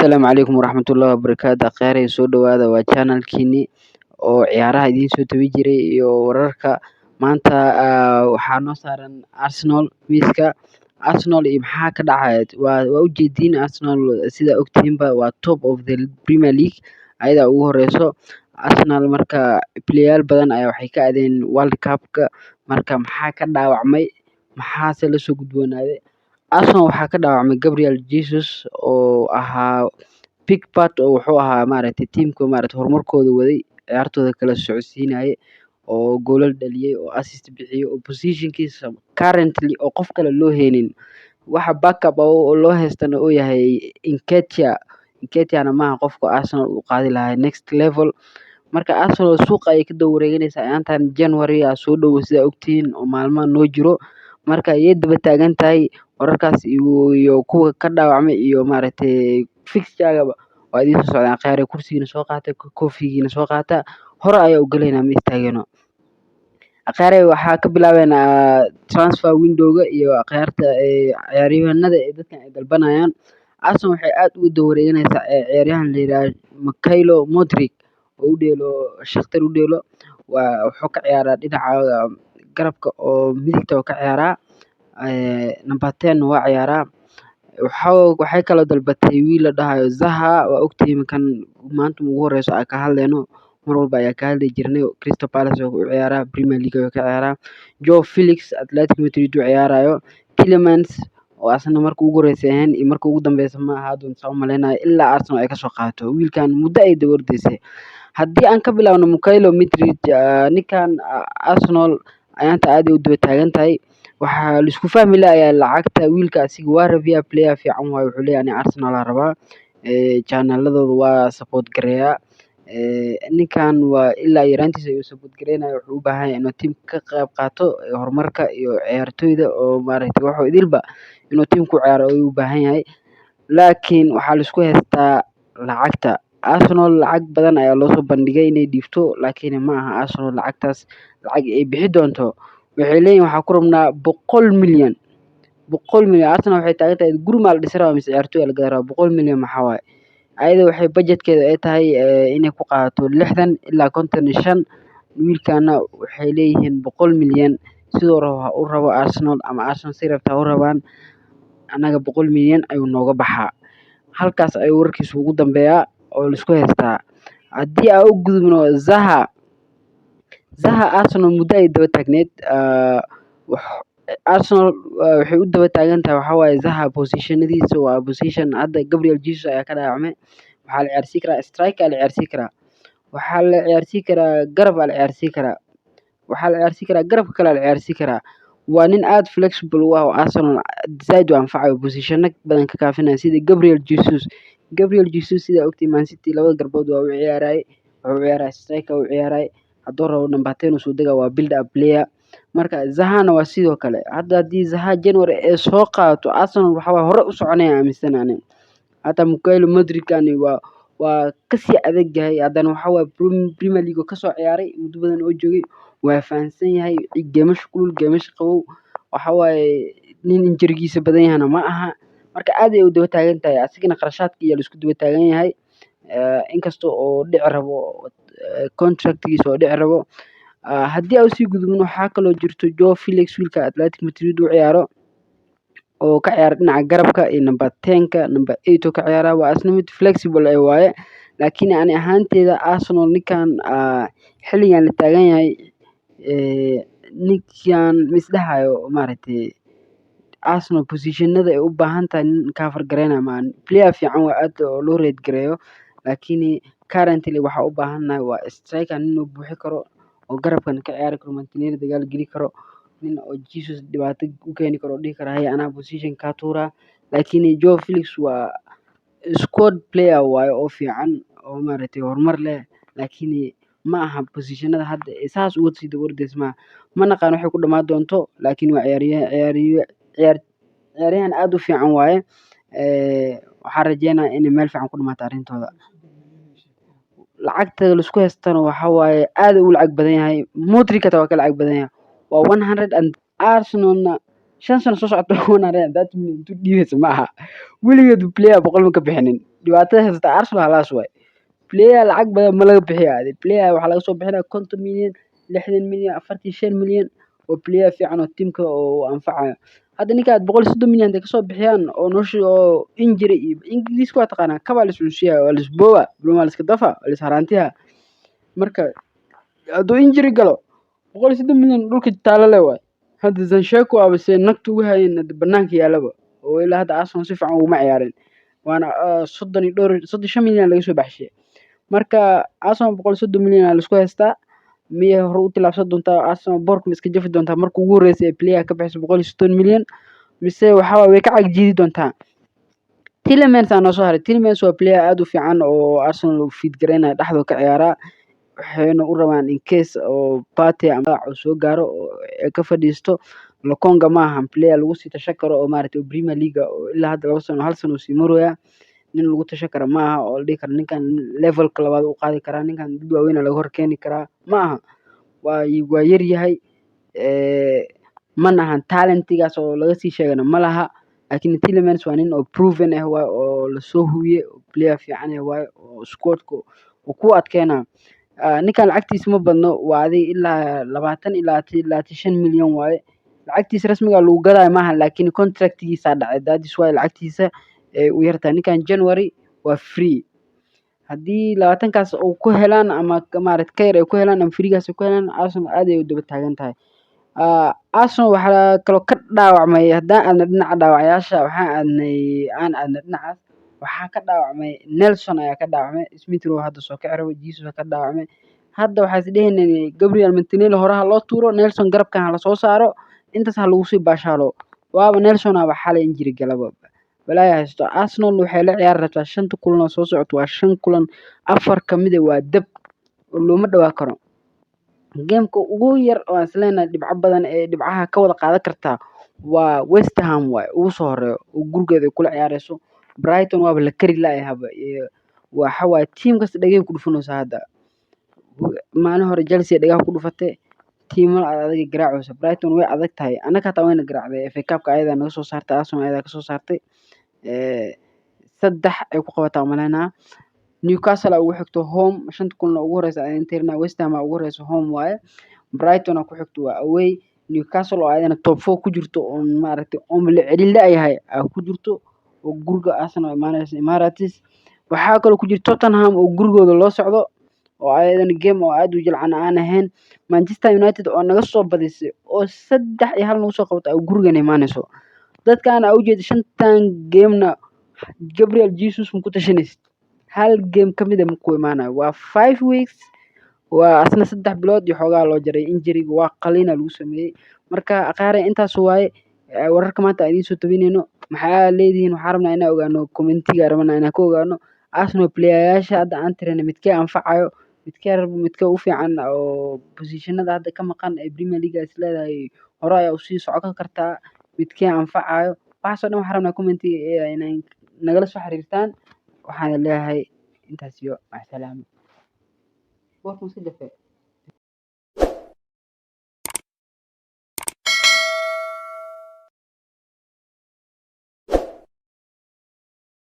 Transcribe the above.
Asalaamu calaykum waraxmatullaahi wabarakaatu. Akhyaarey, soo dhawaada. Waa channelkiini oo ciyaaraha idiin soo tabi jiray iyo wararka. Maanta waxaa noo saaran Arsenal miiska. Arsenal iyo maxaa ka dhacaya waa ujeediin. Arsenal, sida ogtihiinba, waa top of the Premier League, ayadaa ugu horeyso Arsenal. Marka playaal badan ayaa waxay ka aadeen World Cup-ka. Marka maxaa ka dhaawacmay? Maxaase lasoo gudboonaaday Arsenal? Waxaa ka dhaawacmay Gabriel Jesus oo ahaa big part oo wuxuu ahaa, maaragtay, teamka, maaragtay, horumarkooda waday, ciyaartooda kala socodsiinayay, oo goolal dhaliyay, oo assist bixiyay, oo positionkiisa currently oo qof kale loo heynin. Waxa backup oo loo haystana uu yahay Nketiah. Nketiahna maaha qofka Arsenal uu qaadi lahaa next level. Marka Arsenal suuqa ayay ka daba wareeganaysaa intaan January aa soo dhowo, sida ogtihiin, oo maalmaha noo jiro. Marka ayay daba taagan tahay. Wararkaas iyo kuwa ka dhaawacmay iyo, maaragtay, fixture-gaba waa idiin soo socdaan. Akhyaare, kursigiina soo qaata, koofigiina soo qaata, hore ayaa u galaynaa, ma istaagano. Akhyaare, waxaa ka bilaabeynaa transfer window-ga iyo akhyaarta ciyaaryahanada ee dadkan ay dalbanayaan. Arsenal waxay aad ugu daba wareeganaysaa ciyaaryahan la yiraahdo Mykhailo Mudryk oo u dheelo Shakhtar u dheelo. Waa wuxuu ka ciyaaraa dhinaca garabka oo midigta oo ka ciyaaraa, number 10 waa ciyaaraa. Waxay kaloo dalbatay wiil la dhahayo Zaha. Waa ogtihiin kan maanta ugu horeyso aan ka hadleyno, mar walba ayaa ka hadli jirnay. Crystal Palace oo u ciyaaraa, Premier League ayuu ka ciyaaraa. Joao Felix, Atletico Madrid u ciyaarayo. Tielemans oo asna marka ugu horeysay ahayn iyo marka ugu dambeysa ma ahaa doonto, saan u maleynayo, ilaa Arsenal ay kasoo qaadato wiilkan muddo ay daba ordeysay. Haddii aan ka bilaabno Mykhailo Mudryk, ninkan Arsenal ayaanta aad ay u daba taagan tahay. Waxaa la isku fahmi la'yahay lacagta. Wiilka asiga waa rabiyaa, player fiican waaye. Wuxuu leeyahay, "Ani Arsenal aan rabaa." Channel-ladooda waa support gareeyaa. Ninkan waa ilaa yaraantiisa ayuu support gareynaya. Wuxuu u baahan yahay inuu team ka qayb qaato horumarka iyo ciyaartoyda oo, maaragtay, wuxuu idilba inuu team ku ciyaaro ayuu u baahan yahay. Laakiin waxaa la isku haystaa lacagta. Arsenal lacag badan ayaa loo soo bandhigay inay dhiibto, laakiin ma aha Arsenal lacagtaas lacag ay bixi doonto. Waxay leeyihiin, "Waxaa ku rabnaa 100 milyan." 100 milyan Arsenal waxay taagan tahay, guri maa la dhisi rabaa mise ciyaartoy aa la gadi rabaa? 100 milyan maxaa waaye? Ayada waxay budgetkeeda ay tahay inay ku qaadato 60 ilaa 55. Wiilkana waxay leeyihiin 100 milyan. Siduu rabo ha u rabo Arsenal ama Arsenal si rabta ha u rabaan, annaga 100 milyan ayuu nooga baxaa. Halkaas ayuu warkiisu ugu dambeeyaa oo la isku haystaa. Haddii aan u gudubno Zaha. Zaha Arsenal muddo ay daba taagneyd. Arsenal waxay u daba taagan tahay waxaa waaye Zaha positionadiisa waa position. Hadda Gabriel Jesus ayaa ka dhaawacmay. Waxaa la ciyaarsiin karaa striker, aa la ciyaarsiin karaa, waxaa la ciyaarsiin karaa garab, aa la ciyaarsiin karaa, waxaa la ciyaarsiin karaa garabka kale aa la ciyaarsiin karaa. Waa nin aad flexible u ah oo Arsenal zaaid u anfacayo, positiono badan ka kaafinaya, sida Gabriel Jesus. Gabriel Jesus, sida ogtiin, Man City labada garbood waa u ciyaarayay. Wuxuu u ciyaarayay striker, u ciyaarayay. Hadduu rabo number 10 uu soo degaa, waa build up player. Marka Zahana waa sidoo kale. Hadda haddii Zaha January ay soo qaadato Arsenal, waxa waaye hore u soconaya, aaminsan ani. Hata Mykhailo Mudryk-ani waa kasii adag yahay. Haddana waxa waaye Premier League oo kasoo ciyaaray, muddo badan oo joogay, waa fahansan yahay gameasha kulul, gameasha qabow. Waxa waaye nin injury-giisa badan yahana ma aha. Marka aad ay u daba taagan tahay. Asigana qarashaadka ayaa la isku daba taagan yahay, inkasta oo dhici rabo contractgiisa oo dhici rabo. Haddii aan usii gudubno, waxaa kaloo jirto Joao Felix, wiilka Atletico Madrid u ciyaaro oo ka ciyaara dhinaca garabka iyo number 10-ka, number 8 oo ka ciyaara. Waa isna mid flexible eh waaye. Laakiin ani ahaanteyda Arsenal ninkan xilligan la taagan yahay, ninkan ma isdhahayo, maaragtay, Arsenal positionada ay u baahan tahay nin cover gareynayo maahan. Player fiican waa, aad oo loo rate gareeyo, laakiin currently waxaa u baahannahay waa striker, nin oo buuxi karo oo garabkan ka ciyaari karo, Martinelli dagaal geli karo, nin oo Jesus dhibaato u keeni karo oo dhihi karo, "Haye, anaa position kaa tuuraa." Laakiin Joao Felix waa squad player waaye oo fiican oo, maaragtay, horumar leh, laakiin ma aha positionada hadda saas uga sii daba ordaysa maaha. Ma naqaan waxay ku dhamaan doonto, laakiin waa ciyaaryahan aad u fiican waaye. Waxaan rajeynayaa inay meel fiican ku dhamaato arrintooda. Lacagta la isku haystana waxaa waaye aad u lacag badan yahay. Mudryk xitaa waa ka lacag badan yahay, waa one hundred and. Arsenalna 5 sano soo socota 130 million intuu dhiibeysa ma aha. Weligeed player 100 ma ka bixinin. Dhibaatada haysata Arsenal halaas waay. Player lacag badan ma laga bixiyo adi. Player waxaa laga soo bixinaya 50 milyan, 60 milyan, 45 milyan oo player fiican oo teamka oo anfacayo. Hadda ninka 130 milyan haday kasoo bixiyaan oo nolosha oo injury iyo Ingiriiska waa taqaanaa, kabaa la iscunsiiyaa, waa la isbooba, waa la iska dafa, waa la isharaantiyaa. Marka hadduu injury galo, 130 milyan dhulka taalo le waay. Hadda Zinchenko aba se nagta ugu hayeen hadda banaanka yaalaba oo ilaa hadda Arsenal si fiican uguma ciyaarin, waana soddon iyo dhowr, 35 milyan laga soo baxshay. Marka Arsenal 130 milyan aa laisku haystaa. Miyay hore u tilaabsan doontaa Arsenal? Boorka ma iska jafi doontaa marka ugu horreysay ee player ka bixiso 130 milyan, mise waxaa waye way ka cagjiidi doontaa? Tielemans aa noo soo haray. Tielemans waa player aad u fiican oo Arsenal uu fit gareynaya, dhexdoo ka ciyaaraa. Waxayna u rabaan in case oo Partey ama uu soo gaaro oo ay ka fadhiisto. Lokonga ma ahan player lagu sii tashan karo oo maaragtay oo Premier League oo ilaa hadda 2 sano, hal sano uu sii marooyaa. Nin lagu tashan karo ma aha oo la dhihi karo ninkan levelka labaad u qaadi karaa, ninkan dad waaweyn laga hor keeni karaa ma aha. Waa yar yahay, mana ahan talentigaas oo laga sii sheegana ma laha. Laakiin Tielemans waa nin oo proven ah waay, oo lasoo hubiyey, player fiican ah waay, oo squadka uu ku adkeenayo. Ninkan lacagtiisa ma badno, waa adiga ilaa 20 ilaa 25 milyan waaye. Lacagtiisa rasmiga lagu gadaayo maaha, laakiin contractgiisa dhacay, that is why lacagtiisa ay u yartahay. Ninkan January waa free. Haddii 20-kaas uu ku helaan ama maaragtay ka yar ay ku helaan ama freegaas ay ku helaan, Arsenal aad ay u daba taagan tahay. Arsenal waxaa kaloo ka dhaawacmay, haddaan aadno dhinaca dhaawacayaasha, waxaan aadnay aan aadno dhinacaas, waxaa ka dhaawacmay Nelson ayaa ka dhaawacmay. Smith Rowe hadda soo kici rabo, Jesus ka dhaawacmay. Hadda waxaa is dhehaynay Gabriel Martinelli hore ha loo tuuro, Nelson garabkan ha lasoo saaro, intaas ha lagu sii baashaalo. Waaba Nelson aba xalay injury galaba, balaaya haysto. Arsenal waxay la ciyaari rabtaa shanta kulan oo soo socoto, waa shan kulan, afar ka mid ah waa dab oo looma dhawaa karo. Gameka ugu yar oo aan isleenahay dhibco badan ee dhibcaha ka wada qaadan kartaa waa West Ham waaye, ugu soo horeeyo oo gurigeeda ay kula ciyaareyso. Brighton waaba la kari la'yahaba. Waxa waaye team kasta dhagay ku dhufanaysaa. Hadda maalin hore Chelsea dhagaha ku dhufatay, tiimo adag ay garaacayso. Brighton way adag tahay, annaga hataa wayna garaacday. FA Cup-ka ayadaa naga soo saartay, Arsenal ayadaa kasoo saartay, saddex ay ku qabataa umaleynaa. Newcastle aa ugu xigto home, shanta kulan oo ugu horeysa ayaan tirinaa. West Ham aa ugu horeysa, home waaye. Brighton aa ku xigto, waa away. Newcastle oo ayadana top four ku jirto oon maaragtay oon la celin la'yahay aa ku jirto oo guriga Arsenal imaaneysa Emirates. Waxaa kaloo ku jirta Tottenham oo gurigooda loo socdo oo ayadana game oo aad u jilcan aan ahayn. Manchester United oo naga soo badisay oo 3-1 nagu soo qabatay oo gurigeena imaaneyso. Dadkan aa ujeeda shantan gamena Gabriel Jesus ma ku tashanaysid, hal game ka mid ah ma ku imaanayo. Waa 5 weeks, waa asna 3 bilood iyo xoogaa loo jaray injury-ga, waa qaliina lagu sameeyey. Marka aqaare intaas waaye wararka maanta aan idiin soo tabinayno. Maxaa leedihiin? Waxaan rabnaa inaan ogaano, commentiga rabnaa inaan ka ogaano Arsenal playayaasha hadda aan tirinay midkee anfacayo, midkee rabo, midkee u fiican oo positionada hadda ka maqan ee Premier League is leedahay hore ayaa usii socon kartaa, midkee anfacayo. Waxaasoo dhan waxaan rabnaa commentiga inay nagala soo xiriirtaan. Waxaan leeyahay intaas iyo macasalaamo. Boorka ma iska jafay?